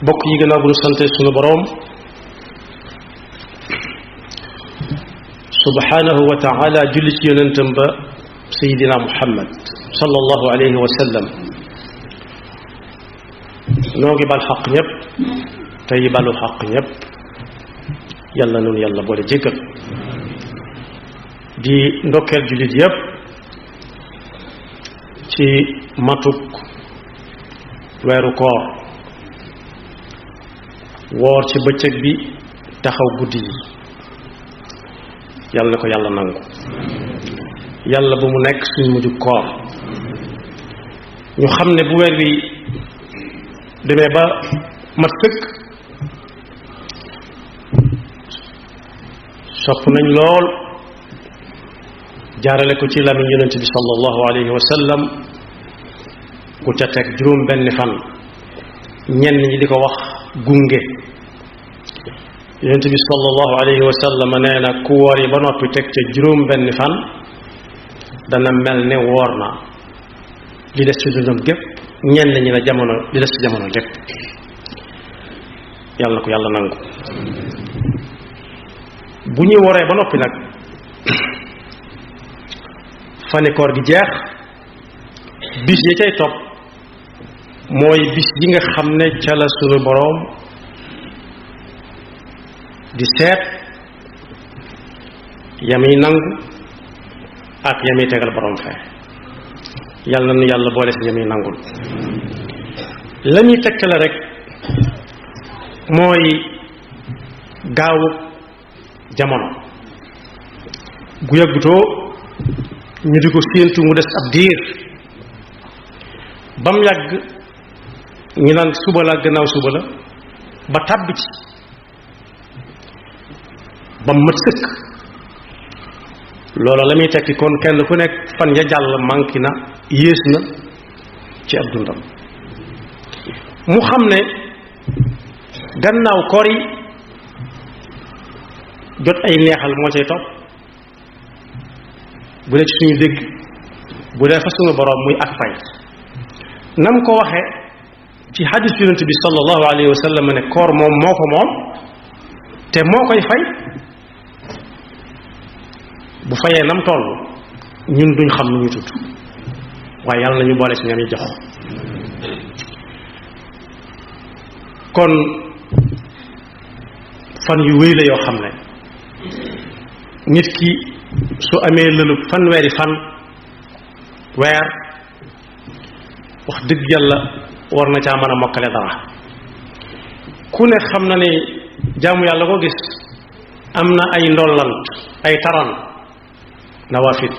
bokk yi gannaaw bu ñu sante sunu boroom subhanahu wa taala julli ci yonentam ba sayidina muhammad sallallahu alayhi wa sallam noo ngi bal xaq ñépp tey balu xaq ñépp yàlla nun yàlla boole jéggal di ndokkeel jullit yépp ci matuk weeru koor woor ci bëccëg bi taxaw guddi yi yàlla na ko yàlla nangu yàlla bu mu nekk suñ mujjug koor ñu xam ne bu weer wi demee ba mat sëkk sopp nañ lool jaarale ko ci lamiñ yonent bi sallallahu alayhi wa sallam ku ca teg juróom benn fan ñenn ñi di ko wax gunge yonent bi sallallahu alayhi wa sallam nee na ku woor yi ba noppi teg ca juróom benn fan dana mel ne woor na li des ci dundam gépp ñenn ñi la jamono li des ci jamono lépp yàlla na ko yàlla nangu bu ñuy woree ba noppi nag fani koor gi jeex bis yi cay topp mooy bis yi nga xam ne ca la sunu boroom di seet yami nangu ak yami tegal boroom fee yàlla na nu yàlla boole si yami nangul la ñuy tekkale rek mooy gaawu jamono bu yàggutoo ñu di ko séentu mu des ab diir ba mu yàgg ñu naan suba la gannaaw suba la ba tàbbi ci ba mu mat sëkk loola la muy tekki kon kenn ku nekk fan ya jàll manqué na yées na ci ab dundam mu xam ne gannaaw koor yi jot ay neexal moo cay topp bu dee ci suñu dégg bu dee fa suñu boroom muy ak fay nam ko waxe ci xadis yonent bi sallallahu alayhi wa sallam ne koor moom moo ko moom te moo koy fay bu fayee nam toll ñun duñ xam nu ñu tudd waaye yàlla nañu boole ci ñam yi jox kon fan yu wéy la yoo xam ne nit ki su amee lëlub fanweeri fan weer wax dëgg yàlla war na caa mën a mokkale dara ku ne xam na ni jaamu yàlla ko gis am na ay ndollant ay taran nawafil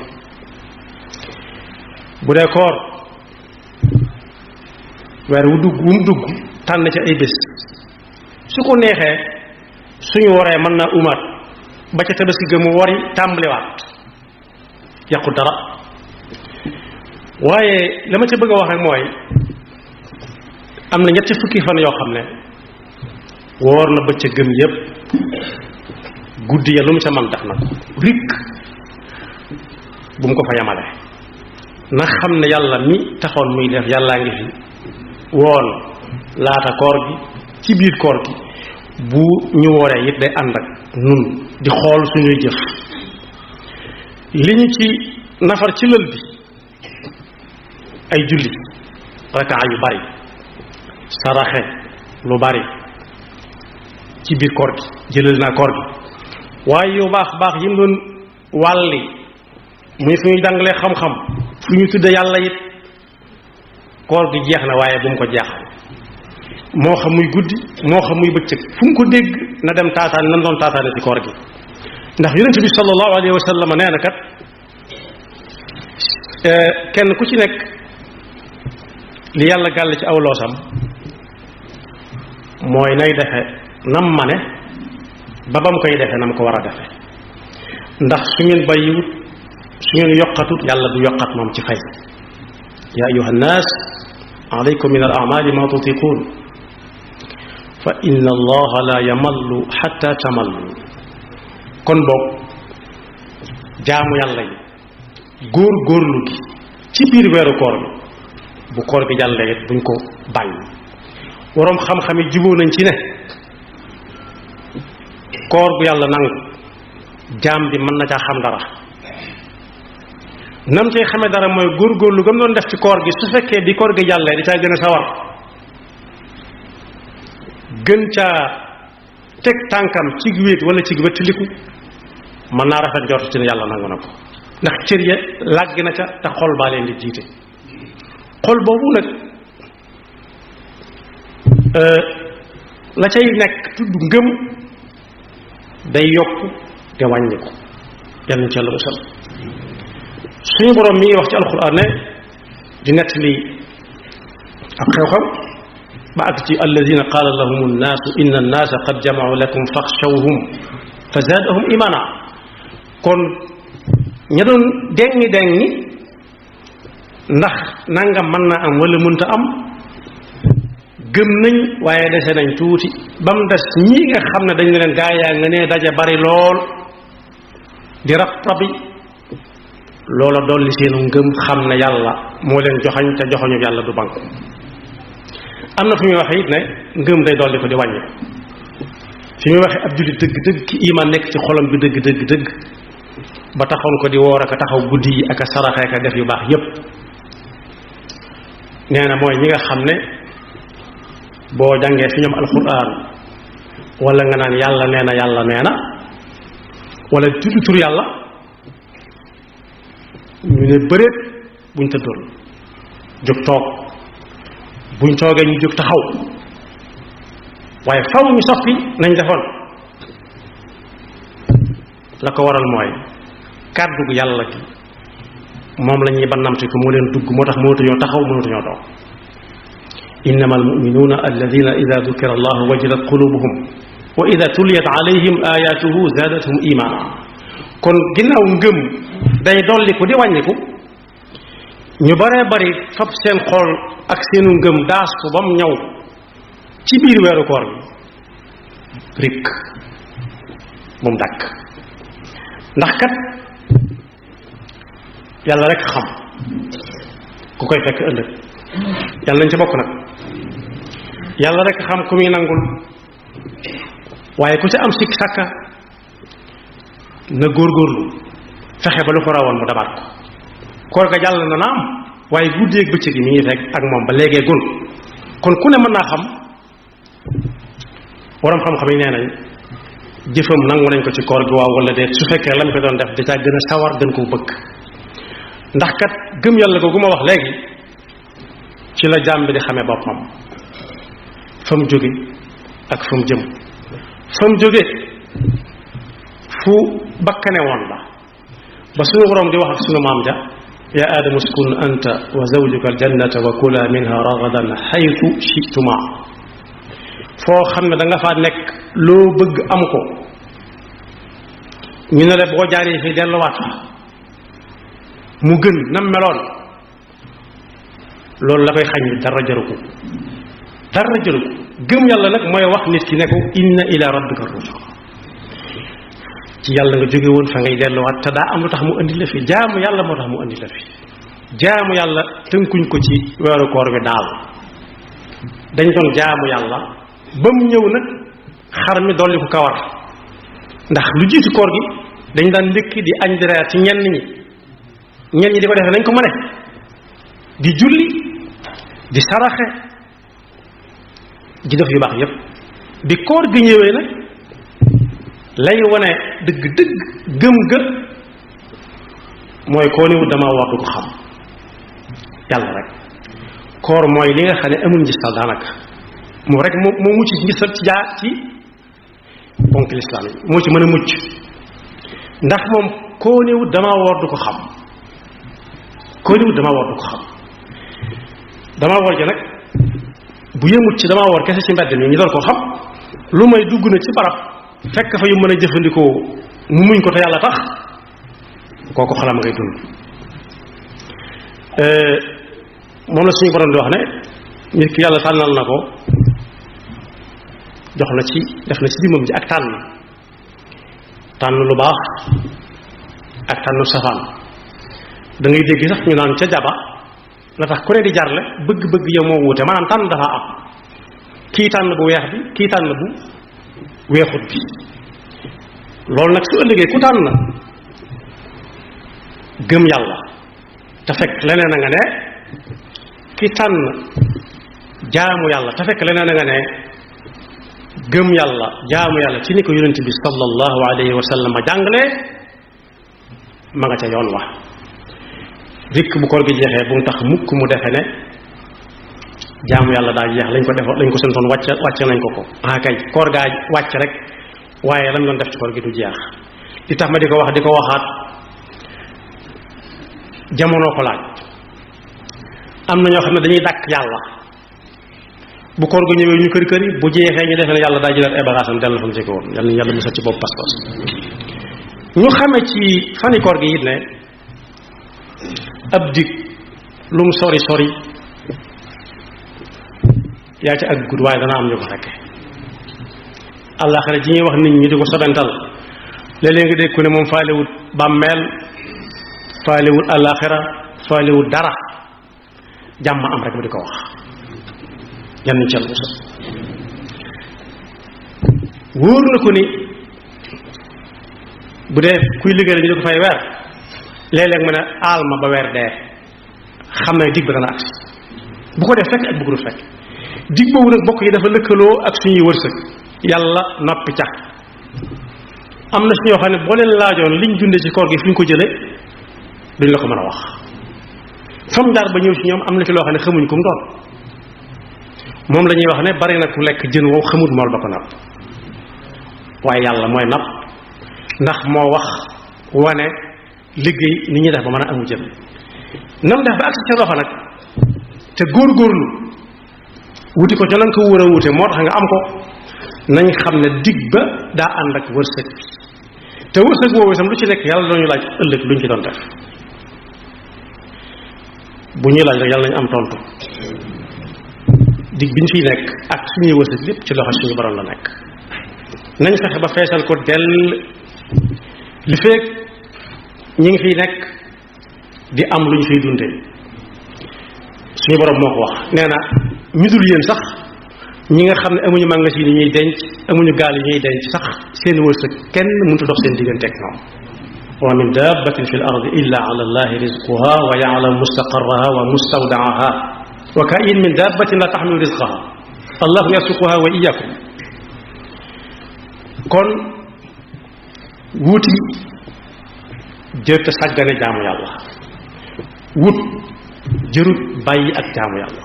bu dee koor weer wu mu dugg tànn ci ay bés su ko neexee suñu waree mën naa umaat ba ca tabaski ga mu wari tàmbaliwaat yàqu dara waaye la ma ca bëgg a wax rek mooy am na ñetti fukki fan yoo xam ne woor na bëccëg gëm yépp guddi ya lu mu ca man def na ko rikk bu mu ko fa yamale na xam ne yàlla mi taxoon muy def yàllaa ngi fi woon laata koor gi ci biir koor gi bu ñu wooree it day ànd ak nun di xool suñuy jëf li ñu ci nafar ci lël bi ay julli rakaa yu bari saraxe lu bari ci biir koor gi jëlal naa koor gi waaye yu baax baax yi mu doon wàlli muy fu ñu jàngalee xam-xam fu ñu tudde yàlla it koor gi jeex na waaye bu mu ko jeex moo xam muy guddi moo xam muy bëccëg fu mu ko dégg na dem taataan nan doon taataane ci koor gi ndax yonent bi sallallahu alayhi wa sallam nee na kat kenn ku ci nekk li yàlla gàll ci aw loosam mooy nay defe nam ma ne ba bam koy defe nam ko war a defe ndax su ngeen bàyyiwut su ngeen yokkatut yàlla du yokkat moom ci fay ya ayuha nnaas alaykum min al a'mali ma tutiqun fa inna allaha la yamallu hatta tamallu kon boog jaamu yàlla yi góor góorlu gi ci biir weeru koor bi bu koor bi jàllee it buñ ko bàyyi waroom xam-xam yi juboo nañ ci ne koor gu yàlla nangu jaam bi mën na caa xam dara nam cay xamee dara mooy góorgóorlu gam doon def ci koor gi su fekkee bi koor gi jàllee di caa gën a sawar gën caa teg tànkam ci wéet wala ci wéttaliku mën naa rafet njort ci ne yàlla nangu na ko ndax cër ya làgg na ca te xol baa leen di jiite xol boobu nag la cay nekk tudd ngëm day yokk te wàññi ko yal na ci yàlla musal suñu boroom mi ngi wax ci alxuraan ne di nettali ab xew-xew ba àgg ci alladina qaala lahum annaasu inna annaasa qad jamau lakum faxshawhum fa zaadahum imana kon ña doon dengi ndax nangam mën na am wala mënta am gëm nañ waaye dese nañ tuuti ba mu des ñii nga xam ne dañ leen gaa yaa nga ne daje bari lool di rab rabi loola dolli seenu ngëm xam ne yàlla moo leen joxañ te joxañu yàlla du bank am na fu muy waxe it ne ngëm day dolli ko di wàññi fi muy waxe ab jullit dëgg-dëgg ki iman nekk ci xolam bi dëgg ba taxoon ko di woor ak a taxaw guddi yi ak a saraxee ak a def yu baax yépp nee na mooy ñi nga xam ne boo jàngee fi ñoom alxuraan wala nga naan yàlla nee na wala tudd tur yàlla ñu ne bëreet buñ tëddoon jóg toog buñ toogee ñu jóg taxaw waaye faw ñu soppi nañ defoon la ko waral mooy kàddu gu yàlla gi moom la ñuy bannamti ko moo leen dugg moo tax mënatuñoo taxaw mënatuñoo toog innama almuminuuna alladina ida dukira allahu wajilat qulubuhum wa ida tuliyat alayhim ayatuhu zaadathum imana kon ginnaaw ngëm day dolliku di wàññiku ñu baree bari fab seen xol ak seenu ngëm daas ko ba mu ñëw ci biir weeru koor bi rikk bu mu dàkk ndax kat yàlla rek xam ku koy fekk ëllëg yàlla nañ ci bokk nag yàlla rek xam ku muy nangul waaye ku ci am sikk sàkka na góorgóorlu fexe ba lu ko rawoon mu dabaat ko koor ga jàll na naam waaye guddeeg bëccëg yi mi ngi fekk ak moom ba léegee gun kon ku ne mën naa xam waroom xam-xam yi nee nañ jëfam nangu nañ ko ci koor gi waaw wala déet su fekkee lam ko doon def da caa gën a sawar gën koo bëgg ndax kat gëm yàlla googu ma wax léegi ci la jaam bi di xamee boppam fa mu jóge ak fa mu jëm fa mu jóge fu bakkane woon la ba suñu borom di wax ak suñu maam ja ya aadamu uskun anta wa zawjuka aljannata wa kula minha ragadan xaytu chituma foo xam ne da nga faa nekk loo bëgg am ko ñu ne la boo jaaree fii delluwaat fa mu gën nam meloon loolu la koy xañ dara jaru ko gëm yàlla nag mooy wax nit ki ne ko inna ila rabbika rujuu ci yàlla nga jóge woon fa ngay delluwaat te daa am lu tax mu andi la fi jaamu yàlla moo tax mu andi la fi jaamu yàlla tënkuñ ko ci weeru koor bi daal dañ doon jaamu yàlla ba mu ñëw nag xar mi dolli ko kawar ndax lu jiitu koor gi dañ daan ndékki di añ di reer ci ñenn ñi di ko defee nañ ko mëne di julli di saraxe di def yu baax yépp bi koor gi ñëwee nag lay wane dëgg gëm gët mooy koo niwut dama war du ko xam yàlla rek koor mooy li nga xam ne amul ngistal daanaka moo rek moo mucc ci ngistal ci jaar ci ponk lislaam yi moo ci mën a mucc ndax moom koo niwut dama war du ko xam dama war ja nag bu yëmut ci dama war kese ci mbedd mi ñu doon ko xam lu may dugg na ci barab fekk fa yu mën a jëfandikoo mu muñ ko te yàlla tax kooku xalam ngay dund moom la suñu borom di wax ne nit ki yàlla tànnal na ko jox na ci def na ci dimam ji ak tànn lu baax ak tànn safaan da ngay dégg sax ñu naan ca jaba la tax ku ne di jarle bëgg-bëgg yow moo wuute maanaam tànn dafa am kii tànn bu weex bi kii tànn bu weexut bi loolu nag su ëllëgee ku tànn gëm yàlla te fekk leneen a nga ne ki tànn jaamu yàlla te fekk leneen a nga ne gëm yàlla jaamu yàlla ci ni ko yonent bi sallallahu alayhi wa sallam jàngale ma nga ca yoon wax dikk bu koor gi jeexee bu mu tax mukk mu defe ne jaamu yàlla daa jeex lañ ko santoon wàcc nañ ko kay koor gaa wàcc rek waaye lam doon def ci koor gi du jeex li tax ma di ko wax di ko waxaat jamono ko laaj am na ñoo xam ne dañuy dàkk yàlla bu koor gu ñëwee ñu kër yi bu jeexee ñu defe ne yàlla daa jëlaat ay bagaasam dellu fa mu jëkk woon yàlla yàlla musal ci boobu pas-pas ñu xame ci fani koor gi it ne ab dig lu mu sori sori yaa ci ak gudd waaye dana am ñu ko fekke àllaaxira ji ñuy wax nit ñi di ko sobental léeg-léeg nga dégg ku ne moom faalewut bàmmeel faalewut àllaaxira faalewut dara jàmm am rek mu di ko wax yan nañ ci Yàlla musal wóor na ko ni bu dee kuy liggéey ñu di ko fay weer léeg-léeg mu ne aal ma ba weer dee xam ne dig ba dana agsi bu ko def fekk ak bu ko du fekk dig boobu nag bokk yi dafa lëkkaloo ak suñuy wërsëg yàlla noppi ca am na suñoo xam ne boo leen laajoon liñ dunde ci koor gi fi ñu ko jële duñ la ko mën a wax fam jaar ba ñëw ci ñoom am na ci loo xam ne xamuñ ko mu doon moom la ñuy wax ne bari na ku lekk jën wow xamut mool ba ko napp waaye yàlla mooy napp ndax moo wax wane liggéey ni ñuy def ba mën a amu jën nam def ba agsi ca loxo nag te góorgóorlu wuti ko ca nan ko war a wute moo tax nga am ko nañ xam ne dig ba daa ànd ak wërsëg te wërsëg woowu itam lu ci nekk yàlla dañu laaj ëllëg luñ ci doon def bu ñuy laaj rek yàlla nañu am tontu dig biñ fiy nekk ak suñuy wërsëg lépp ci loxo suñu borom la nekk nañ fexe ba feesal ko dell li feek ñi ngi fiy nekk di am lu ñu fiy dundee suñu borom moo ko wax nee na ñu dul yéen sax ñi nga xam ne amuñu magasin yi ñuy denc amuñu gaal yi ñuy denc sax seen wërsëg kenn mënut a dox seen diggante ak ñoom wa min dabbatin fi l ardi illa ala allahi rizquha wa ya'lamu mustaqarraha wa mustawda'aha wa ka'in min dabbatin la tahmilu rizqaha allahu yarzuquha wa iyyakum kon wuti jërte sàggane jaamu yàlla wut jërut bàyyi ak jaamu yàlla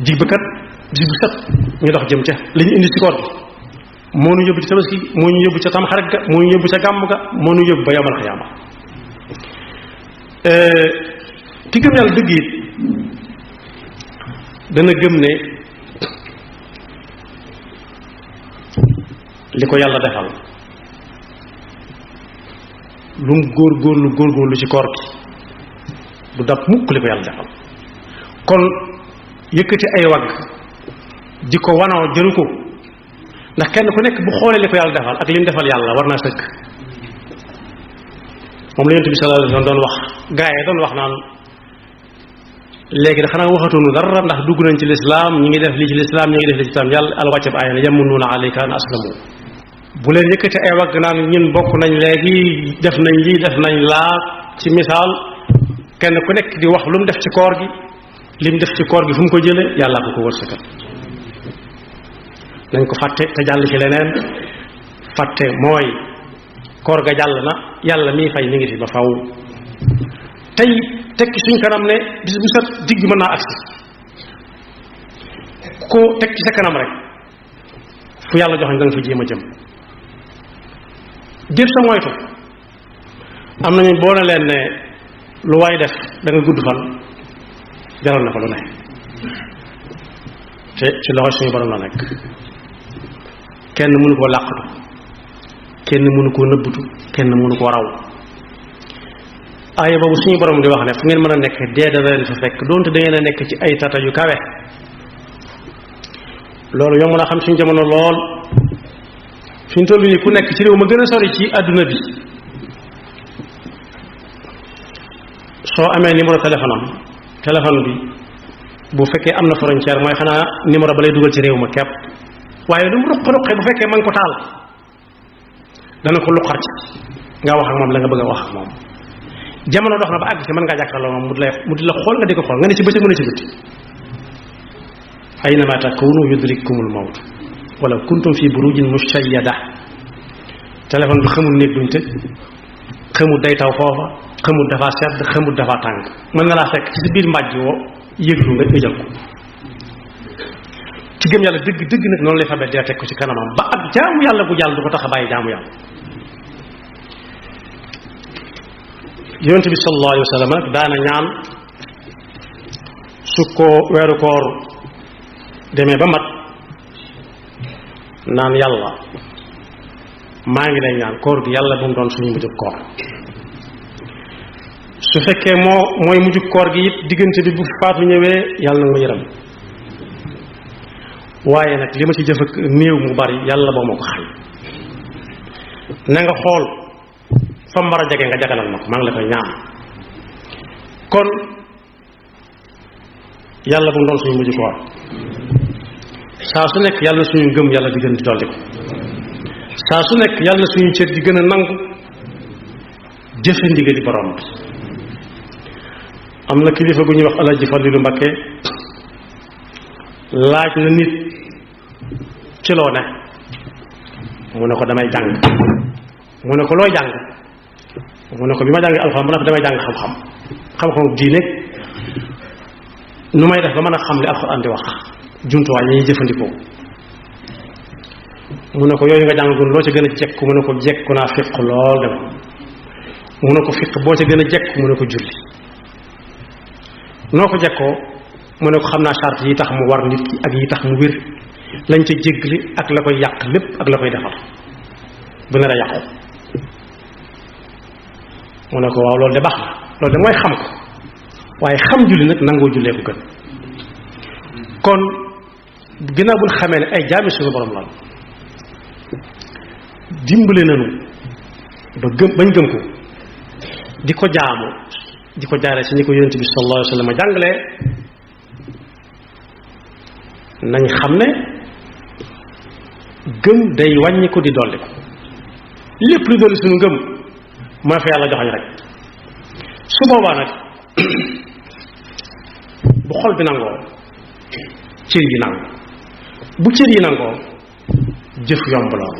dig ba kat bis bu set ñu dox jëm ca li ñu indi ci koor gi moo ñu yóbbu ci tabaski moo ñu yóbbu ca tamxarit ga moo ñu yóbbu ca gàmm ga moo ñu yóbbu ba yawmal xiyaama ki gëm yàlla dëgg it dana gëm ne li ko yàlla defal lu mu góorgóorlu ci koor gi du dab mukk li ko yàlla defal kon yëkkati ay wagg di ko wanoo jëru ko ndax kenn ku nekk bu xoolee li ko yàlla defal ak li mu defal yàlla war naa sëkk moom la yonent bi sallallahu alayhi wasallam doon wax gaa yi doon wax naan léegi da xanaa waxatuñu dara ndax dugg nañ ci lislaam ñi ngi def lii ci lislaam ñi ngi def lii ci lislaam yàlla al wàcce ba aaya ne yamunnuuna alayka an aslamu bu leen yëkkati ay wagg naan ñun bokk nañ léegi def nañ lii def nañ laa ci misaal kenn ku nekk di wax lu mu def ci koor gi li mu def ci koor gi fu mu ko jële yàlla ko wërsëgal nañ ko fàtte te jàll ci leneen fàtte mooy koor ga jàll na yàlla mii fay mi ngi fi ba faw tey tekki suñ kanam ne bis bu set digg mën naa agsi ko tekki sa kanam rek fu yàlla joxañ da nga fa jéem a jëm jëf sa moytu am nañu boo ne leen ne lu waay def da nga gudd fan jaral na ko lu ne te ci loxo suñu borom la nekk kenn mënu koo làqatu kenn mënu koo nëbbutu kenn mënu koo raw aaya boobu suñu borom di wax ne fu ngeen mën a nekk dee da leen fa fekk donte da ngeen a nekk ci ay tata yu kawe loolu yomb naa xam suñu jamono lool fi ñu toll nii ku nekk ci réew ma gën a sori ci àdduna bi soo amee numéro téléphone bi bu fekkee am na frontière mooy xanaa numéro ba lay dugal ci réew ma kepp waaye lu mu ruq-ruqe bu fekkee ma ngi ko taal dana ko luqar ci nga wax ak moom la nga bëgg a wax ak moom jamono dox na ba àgg ci mën ngaa jàkkaarloo moom mu di la xool nga di ko xool nga ne ci bëccëg mu ne ci guddi aynama takunu yudrikkumul mawt wala kuntum fi burujin mushayyada téléphone bi xamul néeg duñ tëj xamul day taw foofa xamul dafa sedd xamul dafa tàng mën na laa fekk ci si biir mbàjj woo yëglu nga jël ko ci gëm yàlla dëgg dëgg nag noonu lay fabee dee teg ko ci kanamam ba ak jaamu yàlla gu jàll du ko tax a bàyyi jaamu yàlla yonent bi sallallahu alayhi wa sallam nag daana ñaan su ko weeru koor demee ba mat naan yàlla maa ngi lay ñaan koor gi yàlla bu mu doon suñu mujjub koor su fekkee mooy mujjub koor gi it diggante bi bu faatu ñëwee yàlla na ma yërëm waaye nag li ma ci jëf ak néew mu bari yàlla ba ma ko xañ na nga xool fa mu war a jege nga jagalal ma ko maa ngi la koy ñaan kon yàlla bu mu doon suñu mujj koor saa su nekk yàlla suñu ngëm yàlla di gën di dolli ko saa su nekk yàlla suñu cër di gën a nangu jëfe ndigali borom bi am na kilifa gu ñuy wax Alaaji Falilu Mbakke laaj na nit ci loo ne mu ne ko damay jàng mu ne ko looy jàng mu ne ko bi ma jàngee alxuraan ba noppi damay jàng xam-xamu diine nu may def ba mën a xam li alxuraan di wax jumtuwaay yi ñuy jëfandikoo mu ne ko yooyu nga jàngagul loo ca gën a jekku mu ne ko jekku naa fiq lool dem mu ne ko fiq boo ca gën a jekku mu ne ko julli noo ko jekkoo mu ne ko xam naa charte yi tax mu war nit ki ak yi tax mu wér lañ ca jéggli ak la koy yàq lépp ak la koy defar bu nar a yàqu mu ne ko waaw loolu de baax na loolu de mooy xam ko waaye xam julli nag nangoo jullee ko gën kon ginnaaw buñ xamee ne ay jaami suñu borom la dimbale nañu ba bañ gëm ko di ko jaamu di ko jaaree ci ni ko yonent bi sallallahu alayhi wa sallam jàngalee nañ xam ne gëm day wàññi ko di dolli ko lépp lu dolli suñu ngëm mooy fa yàlla joxañ rek su boobaa nag bu xol bi nangoo cër yi nangu bu cër yi nangoo jëf yomb lool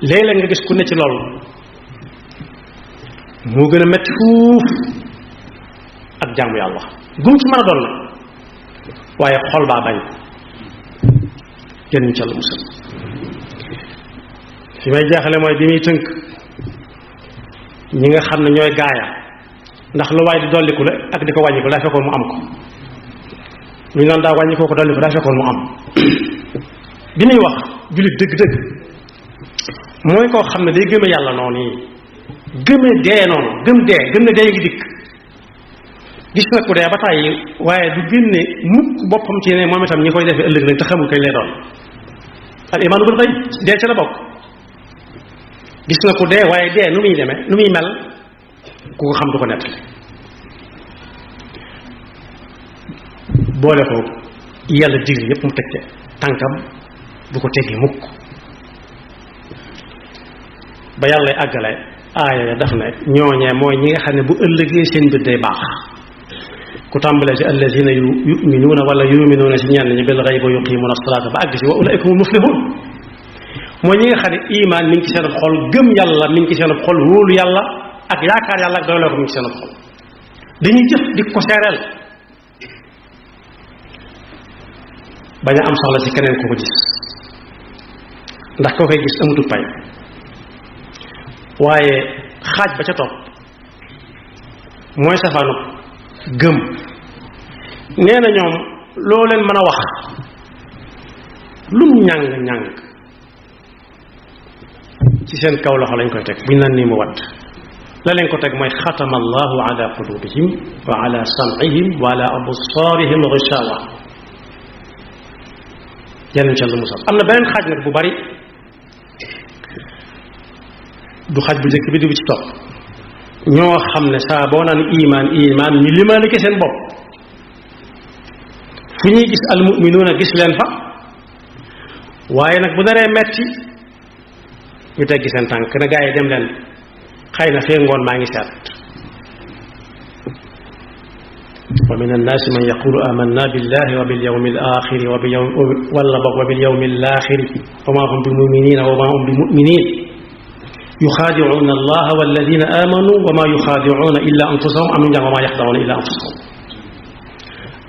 léeg-léeg nga gis ku ne ci lool moo gën a metti fuuf ak jaamu yàlla gum ci mën a doon nag waaye xol baa bañ kenn ñu ca la musal fi may jaaxale mooy bi muy tënk ñi nga xam ne ñooy gaaya ndax lu waay di dolliku la ak di ko wàññiku daa fekkoon mu am ko lu ñu naan daa wàññikoo ko dolliku daa fekkoon mu am bi muy wax jullit dëgg-dëgg mooy koo xam ne day gëme yàlla noonu yi gëme dee noonu gëm ne dee ngi dikk gis na ku dee ba tàyyi waaye du génne mukk boppam ci ne moom itam ñi koy defee ëllëg lañ te xamul kañ lay doon al imaanu bil gayb dee ca la bokk gis na ku dee waaye dee nu muy demee nu muy mel ku ko xam du ko nett boole ko yàlla digli yépp mu teg ca tànkam du ko teggi mukk ba yàlla àggale aaya ya daf ne ñooñee mooy ñi nga xam ne bu ëllëgee seen mbir day baax ku tàmbalee ci allazina yuminuuna wala yuminuuna ci ñenn ñi bil ghaybi wa yuqimuuna as-salaata ba àgg ci wa ulaa'ika humul muflihuun mooy ñi nga xam ne imaan mi ngi ci seen xol gëm yàlla mi ngi ci seen xol wóolu yàlla ak yaakaar yàlla ak doyloo ko mi ngi ci seen xol dañuy jëf di ko seereel bañ a am soxla ci keneen ku ko gis ndax koo koy gis amutul pay waaye xaaj ba ca topp mooy safaanu gëm nee na ñoom loo leen mën a wax lum ñàng ci seen kaw loxo lañ koy teg buñ naan nii mu wadd la leen ko teg mooy xatama allahu ala qulubihim wa ala sam'ihim wa ala absaarihim ghishawa yàlla insha allah musal am na beneen xaaj nag bu bari du xaaj bu njëkk bi di ci topp ñoo xam ne saa boo naan imaan ñu limaale ke seen bopp fu ñuy gis almuminuuna gis leen fa waaye nag bu naree metti ñu teggi seen tànk na gaa yi dem leen xëy na fee ngoon maa ngi seet wa min annaasi man yaqulu amanna billahi wa bil yawmi al axiri wa bil yawmi al axiri wa ma hum bi muminina wa ma hum bi muminin yuxaadicuuna allaha walladina amanu wa ma yuxaadicuuna illa anfusahum am njàng wa ma yaxdacuuna illa anfusahum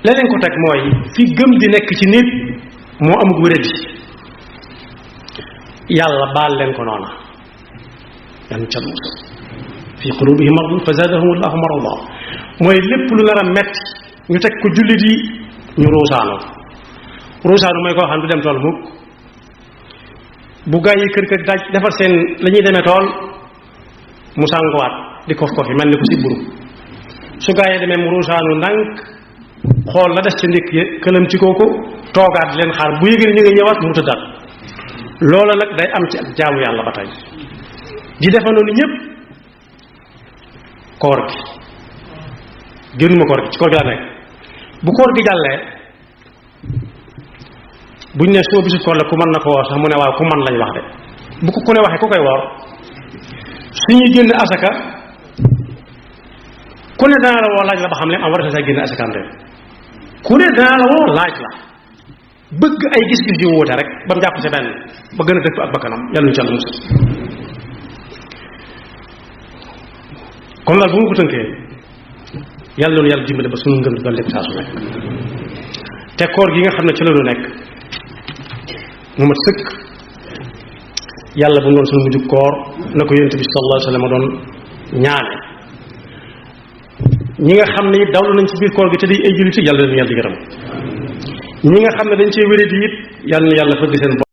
leneen ko teg mooy fi gëm di nekk ci nit moo amug wéradi yàlla baal leen ko noona yan ca musa fi qulubihim maradun fa zaadahum allahu marada mooy lépp lu nar a metti ñu teg ko jullit yi ñu ruusaanu mooy koo xam du dem tool mukk bu gaa yi kër daaj defar seen la ñuy demee tool mu sànguwaat di kof kofi mel ni ko si buru su gaa yi demee mu ruusaanu ndànk xool la des ca ndékk këlam ci kooku toogaat leen xaar bu yëgee ñu ngi ñëwaat mu tëddaat loola nag day am ci ak jaamu yàlla ba tey di defandoo ni ñëpp koor gi génnuma koor gi ci koor gi la nekk bu koor gi jàllee buñ ne soo bisu koor la ku mën na ko woor sax mu ne waaw ku mën lañ wax de bu ko ku ne waxee ku koy woor suñuy génn asaka ku ne dana la woo laaj la ba xam ne am war a sa génn asakaam de ku ne dana la woo laaj la bëgg ay gis-gis yu wuute rek ba mu jàpp ci benn ba gën a dëkk ak bakkanam yàlla ñu ci Yàlla musal comme daal bu ma ko tënkee yàlla noonu yàlla dimbale ba sunu ngëm doon lépp saa su nekk te koor gi nga xam ne ci la ñu nekk mu mat sëkk yàlla bu mu doon sunu mujjug koor na ko yonent bi sallallahu alayhi wa sallam doon ñaane ñi nga xam ne it dawlu nañ ci biir koor gi te di ay jullit yàlla leen yàlla di gërëm ñi nga xam ne dañ cee wéré di it yàlla na yàlla fëgg seen bopp